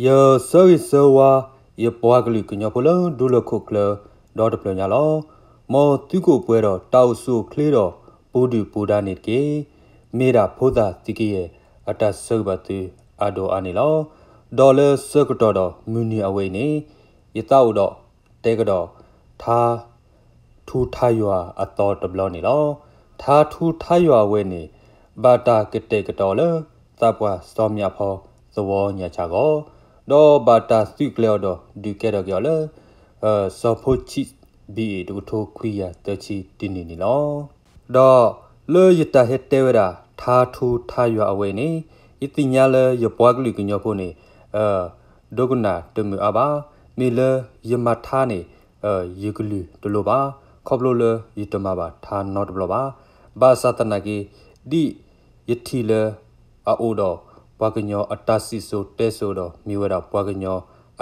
ယဆၢဂ့ၤဆၢဝါ ယပှၤကလုာ်ကညီဖိလၢဒူလၢၢ်ခိၣ်ချၢ ဒီတဖျၢၣ်ညါလီၤ. မ်သုကအိၣ်ပှဲၤဒီးတၢ်အိၣ်ဆူၣ်အိၣ်ချ့ဒီးပူၤဒုၣ်ပူၤဒါန့ၣ်တက့ၢ်. မ့ၢ်ဒၣ်ဖိသၣ်သံကယဲၢ်အတၢ်ဆၢဂ့ၤဘၣ်သုအဒိၣ်အါန့ၣ်လီၤ. ဒီးလၢဆၢကတီၢ်ဒီးမုၢ်နံၤအဝဲအံၤန့ၣ် ယသးအိၣ်ဒီးတဲကဒီး ထါ ထူထါယွၤအသီတဘျီန့ၣ်လီၤ. ထါထူထါယွၤအဝဲန့ၣ် ဘၣ်တၢ်ကတဲာ်ကတီၤလၢ သးပှၢ်စီၤမၠးဖီသဝီညါဆၣ်ဂီၢ်, ဒီးဘၣ်တၢ်သုးကျဲၤအီၤဒီးဒုးကဲထီၣ်က့ၤအီၤလၢ စီၤဖိဆံးဘံၣ်အ့ၣ်တကထိခွံကယၤသၢဆံတနံၣ်န့ၣ်လီၤ. ဒီးလၢယတၢ်ဟဲတဲဝဲဒၣ် ထါထူထါယွၤအဝဲန့ၣ် ယသ့ၣ်ညါလၢယပှၤကလုာ်ကညီဖိန့ၣ် ဒိကနၣ်တမုာ်အါဘၣ်. မ့ၢ်လၢယမၤထါန့ၣ် ယကလုၢ်တလိၣ်ဘၣ်, ခီဖျိလၢယတမၤဘၣ်ထါနီတဘျီဘၣ်. ဘၣ်ဆၣ်သနာ်က့ ဒ်ယထံၣ်လၢ အအိၣ်ဒီးပှၤကညီအတၢ်စံၣ်စိၤတဲစိၤဒီး မ့ၢ်ဝဲဒၣ်ပှၤကညီ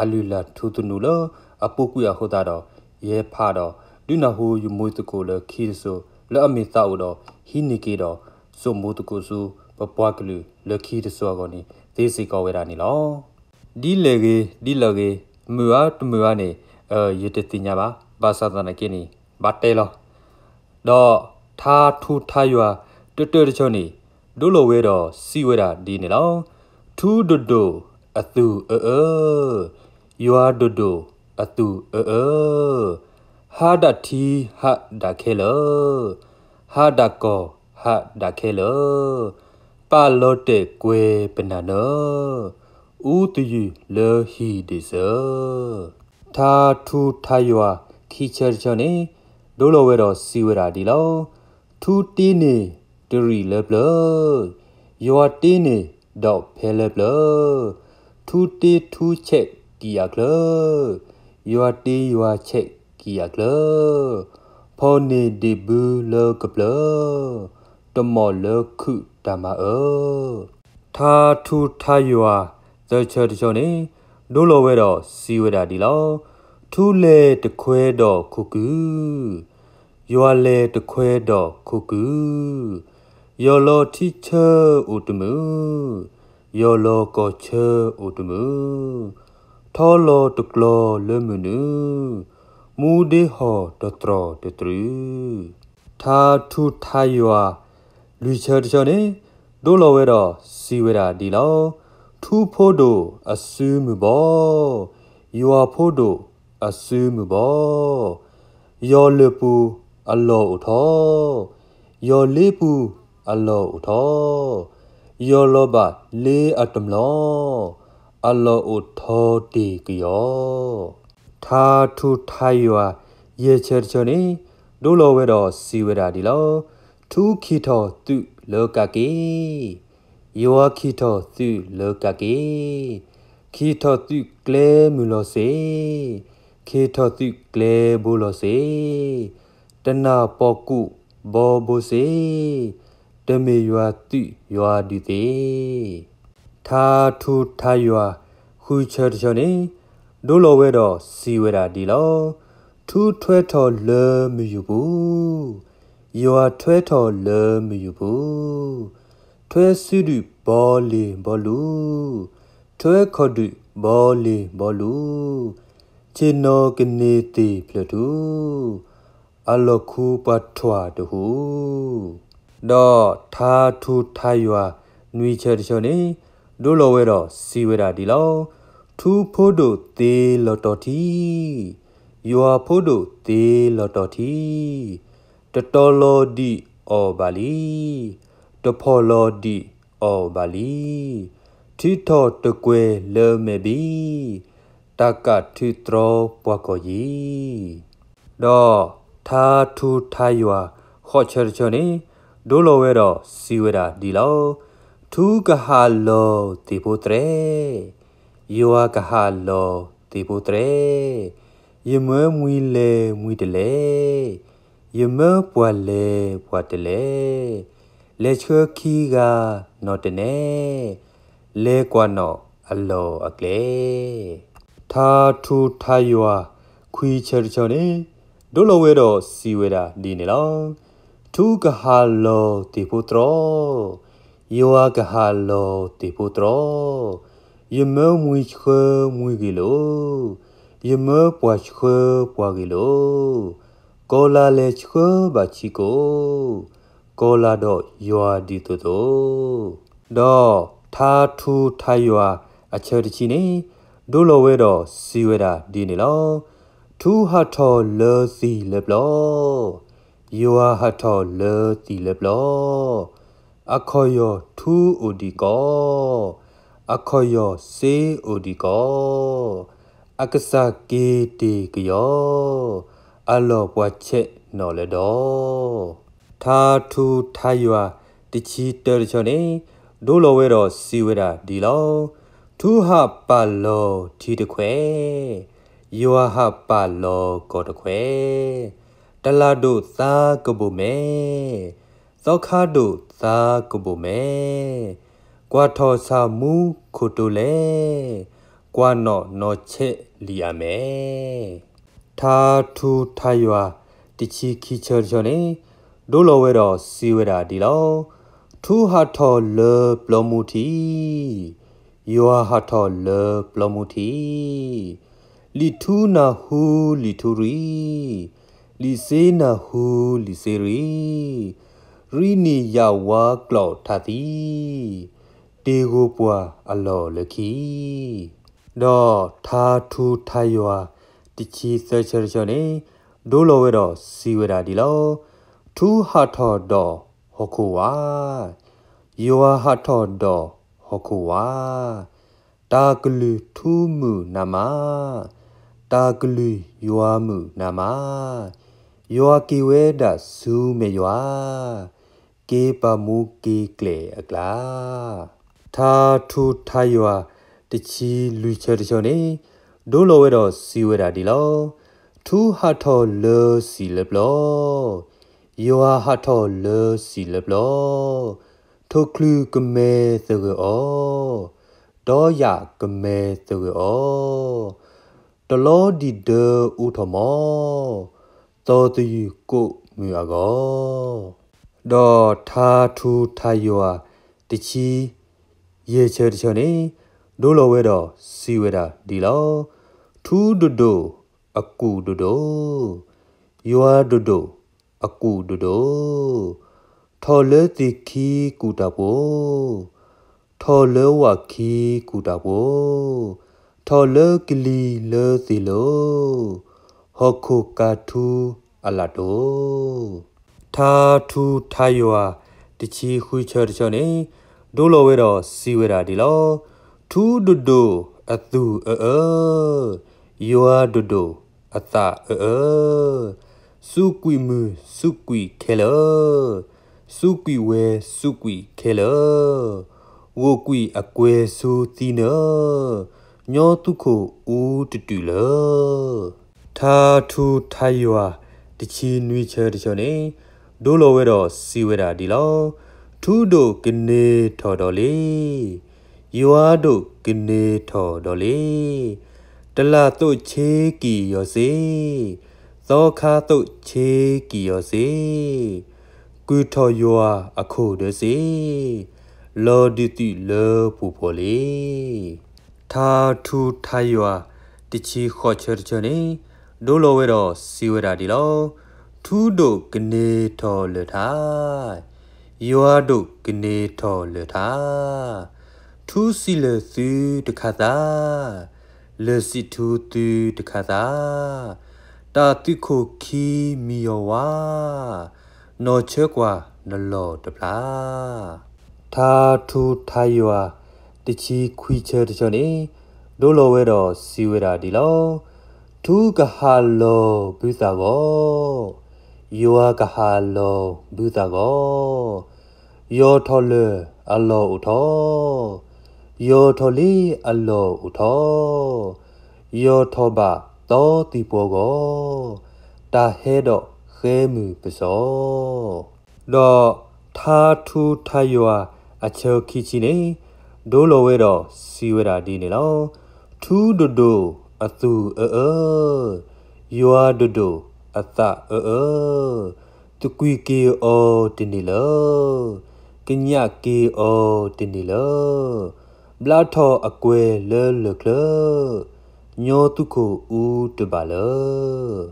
အလုၢ်အလၢ်ထူသနူလၢအပူၤကွံာ်အဃိသတးဒီး ယဟဲဖးဒီး ဒုးနၢ်ဟူယမိၢ်သကိးလၢခံတစိၤ လၢအမ့ၢ်သးအိၣ်ဒီးဟံးန့ၢ်က့ၤဒီး စိၣ်မိၢ်သကိးဆူ ပပှၤကလုာ်လၢခံတစိၤအဂီၢ်န့ၣ် သ့စ့ၢ်ကီးဝဲဒၣ်န့ၣ်လီၤ. ဒ်လဲၣ်ဂ့ၤ ဒ်လဲၣ်ဂ့ၤ မုာ်အါတမုာ်အါန့ၣ် ယတသ့ၣ်ညါဘၣ်. ဘၣ်ဆၣ်သနာ်က့န့ၣ် ဘၣ်တဲလီၤ. ဒီးထါထူထါယွၤတတၢၢ်တဆီန့ၣ် ဒိလီၤဝဲဒီးစံးဝဲဒၣ်ဒ်န့ၣ်လီၤ. ထူဒိၣ်ဒိၣ်အသူၣ်အၢအၢ, ယွၤဒိၣ်ဒိၣ်အသူၣ်အၢအၢ, ဟါဒၣ်ထံဟါဒၣ်ခဲလၢာ်, ဟါဒၣ်ကီၢ်ဟါဒၣ်ခဲလၢာ်, ပာ်လီၤတဲာ်ကွဲၤပနၢ်နၢၤ, အူသယုၢ်လၢဟံၣ်ဒံးစၢၤ ထါထူထါယွၤခံဆၢတဆီန့ၣ် ဒိလီၤဝဲဒီးစံးဝဲဒၣ်ဒ်လီၤ. ထူတ့န့ၢ်တရံးလၢပျၢၤ, ယွၤတ့န့ၢ်ဒီးဖဲလၢပျၢၤ, ထူတ့ထူဆဲးကံၢ်အချၢ, ယွၤတ့ယွၤဆဲးကံၢ်အချၢ, ဖီၣ်န့ၢ်ဒ့ၣ်ဘုလၢကပျၢၤ, တမီၣ်လၢခုၣ်တၢ်မၤအၢ ထါထူထါယွၤသၢဆၢတဆီန့ၣ် ဒိလီၤဝဲဒီးစံးဝဲဒၣ်ဒ်လီၤ. ထူလဲၤတခွဲဒီးခိၣ်ကုၢ်, ယွၤလဲၤတခွဲဒီးခိၣ်ကုၢ်, ယီၢ်လီၤထံဆၢအိၣ်တမုာ်, ယီၢ်လီၤကီၢ်ဆၢအိၣ်တမုာ်, ထီလီၤတကျီၤလၢမုၢ်နုာ်, မူဒ့ဟီၣ်တတြီၢ်တတြုၢ် ထါထူထါယွၤလွံၢ်ဆၢတဆီန့ၣ် ဒိလီၤဝဲဒီးစံးဝဲဒၣ်ဒ်လီၤ. ထူဖိဒိၣ်အစုမုၢ်ဘီ, ယွၤဖိဒိၣ်အစုမုၢ်ဘီ, ယီၢ်လၢၢ်ပူၤအလီၢ်အိၣ်ထီ, ယီၢ်လ့ပူၤအလီၢ်အိၣ်ထီ, ယီၢ်လီၤဘၣ်လ့အတမျိီ, အလီၢ်အိၣ်ထီတ့ၢ်ကယီၤ ထါထူထါယွၤယဲၢ်ဆၢတဆီန့ၣ် ဒိလီၤဝဲဒီးစံးဝဲဒၣ်ဒ်လီၤ. ထူခံထီၣ်သုးလၢကးက့ၤ, ယွၤခံထီၣ်သုးလၢကးက့ၤ, ခံထီၣ်သုးကျဲမုၢ်လီၤစ့, ခံထီၣ်သုးကျဲဘိလီၤစ့, တနၢ်ပီၣ်ကူၣ်ဘီဘိစ့, တမ့ၢ်ယွၤသုးယွၤဒုးသ့ ထါထူထါယွၤဃုဆၢတဆီန့ၣ် ဒိလီၤဝဲဒီးစံးဝဲဒၣ်ဒ်လီၤ. ထူထွဲထီၣ်လၢမုၢ်ယူၢ်ပူၤ, ယွၤထွဲထီၣ်လၢမုၢ်ယူၢ်ပူၤ, ထွဲစုဒုၣ်ဘီလ့ၤဘီလူ, ထွဲခီၣ်ဒုၣ်ဘီလ့ၤဘီလူ, ဆ့ၣ်နီၤကန့ၢ်သ့ၣ်ဖျၢၣ်ထူ, အလီၢ်ခူပှၤထွဲတဟူ ဒီးထါထူထါယွၤနွံဆၢတဆီန့ၣ် ဒိလီၤဝဲဒီးစံးဝဲဒၣ်ဒ်လီၤ. ထူဖိဒိၣ်သ့လီၤတီၤထံ, ယွၤဖိဒိၣ်သ့လီၤတီၤထံ, တတီၤလီၤဒံးအီၣ်ဘၣ်လံ, တဖီၣ်လီၤဒံးအီၣ်ဘၣ်လံ, ထုးထီၣ်တကွဲၤလၢမဲာ်ဘံ, တၢ်ကးထုးတြီပှၤကီၢ်ယံၤ ဒီးထါထူထါယွၤဃိးဆၢတဆီန့ၣ် ဒိလီၤဝဲဒီးစံးဝဲဒၣ်ဒ်လီၤ. ထူကဟးလီၤသ့ၣ်ဖိသရဲ, ယွၤကဟးလီၤသ့ၣ်ဖိသရဲ, ယမၢမှံလဲၤမှံတလဲ, ယမၢပှၤလဲၤပှၤတလဲ, လဲၤဆှၢခံဂၤနီၢ်တနဲ, လဲၤကွၢ်နီၢ်အလီၢ်အကျဲ ထါထူထါယွၤခွံဆၢတဆီန့ၣ် ဒိလီၤဝဲဒီးစံးဝဲဒၣ်ဒ်န့ၣ်လီၤ. ထူကဟးလီၤသ့ၣ်ဖိသရီ, ယွၤကဟးလီၤသ့ၣ်ဖိသရီ, ယမၢမှံဆှၢမှံဂ့ၤလိာ်, ယမၢပှၤဆှၢပှၤဂ့ၤလိာ်, ကီၤလၤလဲၤဆှၢဘၣ်ဆံကိာ်, ကီၤလၤဒီးယွၤဒ်သိးသိး. ဒီးထါထူထါယွၤအဆၢတဆံန့ၣ် ဒိလီၤဝဲဒီးစံးဝဲဒၣ်ဒ်န့ၣ်လီၤ. ထူဟးထီၣ်လၢသံၣ်လၢပျီ, ယွၤဟးထီၣ်လၢသံၣ်လၢပျီ, အခီၣ်ယီၢ်ထူအိၣ်ဒံးကီး, အခီၣ်ယီၢ်စ့အိၣ်ဒံးကီး, အကစၢ်က့ၤတ့ၢ်ကယီၤ, အလီၢ်ပှၤဆဲးနီၣ်လၢဒီး. ထါထူထါယွၤတဆံတၢတဆၢန့ၣ် ဒိလီၤဝဲဒီးစံးဝဲဒၣ်ဒ်လီၤ. ထူဟးပာ်လီၤထံတခွဲး, ယွၤဟးပာ်လီၤကီၢ်တခွဲး, တလၢ်ဒိၣ်သါကဘိၣ်မဲ, သီခါဒိၣ်သါကဘိၣ်မဲ, ကွၢ်ထီၣ်ဆၣ်မူခိၣ်တိလဲ, ကွၢ်နီၣ်နီၢ်ဆဲးလံာ်အမဲ. ထါထူထါယွၤတဆံခံဆၢတဆၢန့ၣ် ဒိလီၤဝဲဒီးစံးဝဲဒၣ်ဒ်လီၤ. ထူဟးထီၣ်လၢပျီမူထံး, ယွၤဟးထီၣ်လၢပျီမူထံး, လံာ်ထူနၢ်ဟူလံာ်ထူရံၣ်, လံာ်စ့နၢ်ဟူလံာ်စ့ရံၣ်, ရံနံၣ်ယၣ်ဝါကျီၣ်ထးသံ, တ့ၢ်ဂိၢ်ပှၤအလီၢ်လၢခံ. ဒီးထါထူထါယွၤတဆံသၢဆၢတဆၢန့ၣ် ဒိလီၤဝဲဒီးစံးဝဲဒၣ်ဒ်လီၤ. ထူဟးထီၣ်ဒီးဟီၣ်ခိၣ်ဝါ, ယွၤဟးထီၣ်ဒီးဟီၣ်ခိၣ်ဝါ, တၢ်ကလုၢ်ထူမုၢ်နၤမး, တၢ်ကလုၢ်ယွၤမုၢ်နၤမး, ယွၤက့ၤဝဲဒၣ်ဆူမဲာ်ယွၤ, က့ၤပာ်မူက့ၤကျဲအကျါ. ထါထူထါယွၤတဆံလွံၢ်ဆၢတဆၢန့ၣ် ဒိလီၤဝဲဒီးစံးဝဲဒၣ်ဒ်လီၤ. ထူဟးထီၣ်လၢသံၣ်လၢပျီ, ယွၤဟးထီၣ်လၢသံၣ်လၢပျီ, ထိၣ်ချုးကမဲသဂၢၢ်အီၤ, ဒီးယၣ်ကမဲသဂၢၢ်အီၤ, တလီၤဒံၣ်ဒၢအူထီၣ်မီ, သီၣ်သယုၢ်ကိးမုၢ်အဂီၢ်. ဒီးထါထူထါယွၤတဆံယဲၢ်ဆၢတဆၢန့ၣ် ဒိလီၤဝဲဒီးစံးဝဲဒၣ်ဒ်လီၤ. ထူဒိၣ်ဒိၣ်အကူၣ်ဒိၣ်ဒိၣ်, ယွၤဒိၣ်ဒိၣ်အကူၣ်ဒိၣ်ဒိၣ်, ထီၣ်လၢသ့ၣ်ခံကူၣ်တၢ်ဖိ, ထီၣ်လၢဝၣ်ခံကူၣ်တၢ်ဖိ, ထီၣ်လၢကလံၤလၢသ့ၣ်လိၤ, ဟီၣ်ခိၣ်ကၤထူအလၢ်တိၢ်. ထါထူထါယွၤတဆံဃုဆၢတဆၢန့ၣ် ဒိလီၤဝဲဒီးစံးဝဲဒၣ်ဒ်လီၤ. ထူဒိၣ်ဒိၣ်အသူၣ်အၢအၢ, ယွၤဒိၣ်ဒိၣ်အသးအၢအၢ, စူးကွံာ်မုၢ်စူးကွံာ်ခဲလၢာ်, စူးကွံာ်ဝဲစူးကွံာ်ခဲလၢာ်, ဂိၢ်ကွံာ်အကွဲၤဆူသံနၢ, ညီသူခိၣ်အူတတုာ်လၢ ထါထူထါယွၤတဆံနွံဆၢတဆၢန့ၣ် ဒိလီၤဝဲဒီးစံးဝဲဒၣ်ဒ်လီၤ. ထူဒိၣ်ကန့ၢ်ထီၣ်ဒီးလ့, ယွၤဒိၣ်ကန့ၢ်ထီၣ်ဒီးလ့, တလၢ်သိးဆ့ကံၢ်ယီၤစ့, သီခါသိးဆ့ကံၢ်ယီၤစ့, ကုၢ်ထီၣ်ယွၤအခိၣ်ဒၢစ့, လီၤဒုးသုးလၢပူၤဖီလ့. ထါထူထါယွၤတဆံဃိးဆၢတဆၢန့ၣ် ဒိလီၤဝဲဒီးစံးဝဲဒၣ်ဒ်လီၤ. ထူဒိၣ်ကန့ၢ်ထီၣ်လၢၢ်ထါ, ယွၤဒိၣ်ကန့ၢ်ထီၣ်လၢၢ်ထါ, ထူစံးလၢာ်သုတခါသၣ်, လၢာ်စံးထူသုတခါသၣ်, တၢ်သုးခိၣ်ခံမံယီၤဝါ, နီၢ်ဆၢကွၢ်နလီၢ်တဖျါ. ထါထူထါယွၤတဆံခွံဆၢတဆၢန့ၣ် ဒိလီၤဝဲဒီးစံးဝဲဒၣ်ဒ်လီၤ. ထူကဟးလီၤဘုသၣ်ဂီၤ, ယွၤကဟးလီၤဘုသၣ်ဂီၤ, ယီၤထီၣ်လၢာ်အလီၢ်အိၣ်ထီၣ်, ယီၤထီၣ်လ့အလီၢ်အိၣ်ထီၣ်, ယီၤထီၣ်ဘၣ်သီသံၣ်ပှီဂီၢ်, တၢ်ဟဲဒီးဃဲမုၢ်ပစီ ဒီးထါထူထါယွၤအဆၢခံဆံန့ၣ် ဒိလီၤဝဲဒီးစံးဝဲဒၣ်ဒ်န့ၣ်လီၤ. ထူဒိၣ်ဒိၣ်အသူၣ်အၢအၢ, ယွၤဒိၣ်ဒိၣ်အသးအၢအၢ, သကွံာ်က့ၤအီၤတန့ၢ်လၢ, ကညးက့ၤအီၤတန့ၢ်လၢ, ဘျါထီၣ်အကွဲၤလၢလၢၢ်ချၢ, ညီသူၣ်ခိၣ်အူတဘၣ်လၢၤ.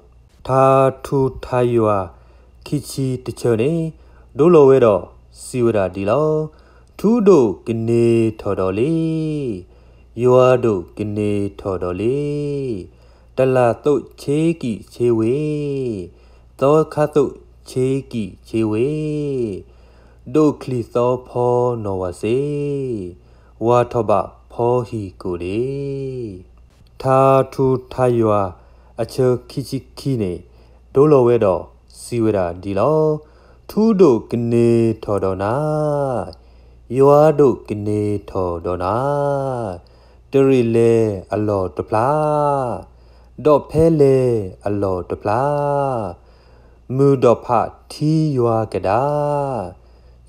ထါထူထါယွၤခံဆံတဆၢန့ၣ် ဒိလီၤဝဲဒီးစံးဝဲဒၣ်ဒ်လီၤ. ထူဒိၣ်ကန့ၢ်ထီၣ်ဒီးလ့, ယွၤဒိၣ်ကန့ၢ်ထီၣ်ဒီးလ့, တလၣ်သိးဆ့ကံးဆ့ဝ့, သီခါသိးဆ့ကံးဆ့ဝ့, ဒိၣ်ချံသီဖီနီၢ်ဝၤစ့, ဝၤထီၣ်ဘၣ်ဖီဟံၣ်ကိာ်ဒ့. ထါထူထါယွၤအဆၢခံဆံခံန့ၣ် ဒိလီၤဝဲဒီးစံးဝဲဒၣ်ဒ်လီၤ. ထူဒိၣ်ကန့ၢ်ထီၣ်ဒီးနၤ, ယွၤဒိၣ်ကန့ၢ်ထီၣ်ဒီးနၤ, တရ့ၣ်လဲၤအလီၢ်တဖျါ, ဒီးဖဲလဲၤအလီၢ်တဖျါ, မုၢ်ဒီးဖးထံယွၤကဒါ,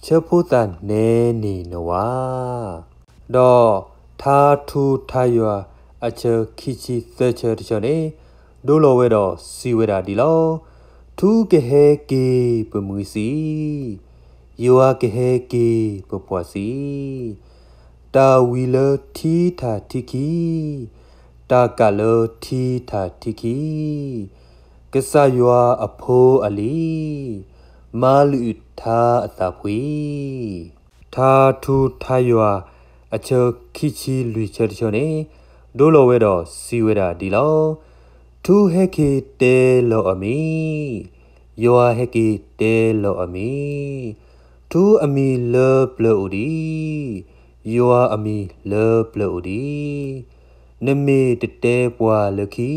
ဆၢဖိသၣ်နဲန့ၢ်နဝၤ. ဒီးထါထူထါယွၤအဆၢခံဆံသၢဆၢတဆၢန့ၣ် ဒိလီၤဝဲဒီးစံးဝဲဒၣ်ဒ်လီၤ. ထူကဟဲက့ၤပမှံၤစံ, ယွၤကဟဲက့ၤပပှၤစံ, တၢ်ဝံၤလၢထံထၣ်ထံခံ, တၢ်ကးလၢထံထၣ်ထံခံ, ကစၢ်ယွၤအဖိအလံၤ, မၤလုၢ်အုၣ်ထါအသးဖှံ. ထါထူထါယွၤအဆၢခံဆံလွံၢ်ဆၢတဆၢန့ၣ် ဒိလီၤဝဲဒီးစံးဝဲဒၣ်ဒ်လီၤ. ထူဟဲက့ၤတဲလီၤအမံၤ, ယွၤဟဲက့ၤတဲလီၤအမံၤ, ထူအမံၤလၢပျၢၤအိၣ်ဒံး, ယွၤအမံၤလၢပျၢၤအိၣ်ဒံး, နမ့ၢ်တတဲပှၤလၢခံ,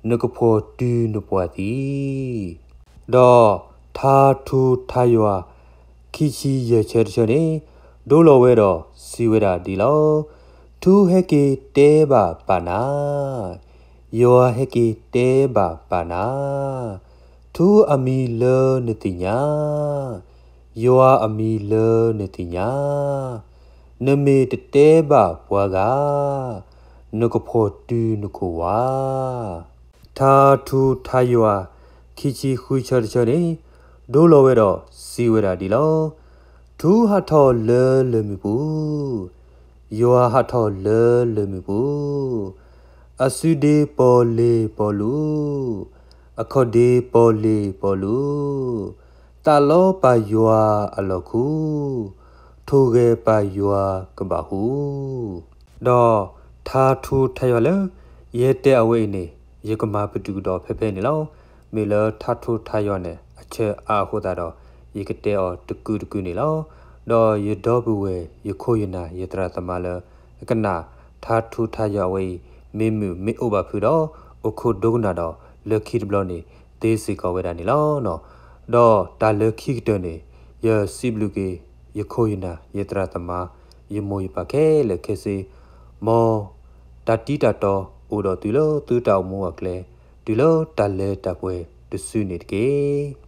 နကဖှီၣ်တုၤနပှၤသံ. ဒီးထါထူထါယွၤခံဆံယဲၢ်ဆၢတဆၢန့ၣ် ဒိလီၤဝဲဒီးစံးဝဲဒၣ်ဒ်လီၤ. ထူဟဲက့ၤတဲဘၣ်ပာ်နၤ, ယွၤဟဲက့ၤတဲဘၣ်ပာ်နၤ, ထူအမံၤလၢနသ့ၣ်ညါ, ယွၤအမံၤလၢနသ့ၣ်ညါ, နမ့ၢ်တတဲဘၣ်ပှၤဂၤ, နကဖှီၣ်တုၤနခိၣ်ဝၤ. ထါထူထါယွၤခံဆံဃုဆၢတဆၢန့ၣ် ဒိလီၤဝဲဒီးစံးဝဲဒၣ်ဒ်လီၤ. ထူဟးထီၣ်လၢလၢၢ်မုၢ်ပူၤ, ယွၤဟးထီၣ်လၢလၢၢ်မုၢ်ပူၤ, အစုဒ့ပီၣ်လ့ၣ်ပီၣ်လူၤ, အခီၣ်ဒ့ပီၣ်လ့ၣ်ပီၣ်လူၤ, သးလီပာ်ယွၤအလီၢ်ခူ, ထိၣ်ဂဲၤပာ်ယွၤကဘၣ်ဟူ. ဒီးထါထူထါယွၤလၢ ယတဲအဝဲအံၤန့ၣ် ယကမၤပတုာ်ကဒီးဖဲဖဲန့ၣ်လီၤ. မ့ၢ်လၢထါထူထါယွၤန့ၣ် အဆၢအါအဃိသတးဒီး ယကတဲအီၤတကုာ်တကုာ်န့ၣ်လီၤ. ဒီးယဒီပုၢ်ဝဲၢ် ယခိၣ်ယနၢ် ယသရၣ်သမါလၢ အကနၣ်ထါထူထါယွၤအဝဲအံၤ မ့ၢ်မုာ်မ့ၢ်အိၣ်ဘၣ်ဖုးဒီး အိၣ်ခိးဒိကနၣ်ဒီး လၢခံတဘျီန့ၣ် သ့စ့ၢ်ကီးဝဲဒၣ်န့ၣ်လီၤ. ဒီးတၢ်လၢခံကတၢၢ်န့ၣ် ယစံးဘျုးက့ၤ ယခိၣ်ယနၢ် ယသရၣ်သမါ ယမိၢ်ယပၢ်ခဲလၢာ်ခဲဆ့, မ်တၢ်တံၢ်တၢ်တီအိၣ်ဒီးသုလၢသုတၢ်အိၣ်မူအကျဲ တုၤလၢတၢ်လၢတၢ်ပှဲၤတစုန့ၣ်တက့ၢ်.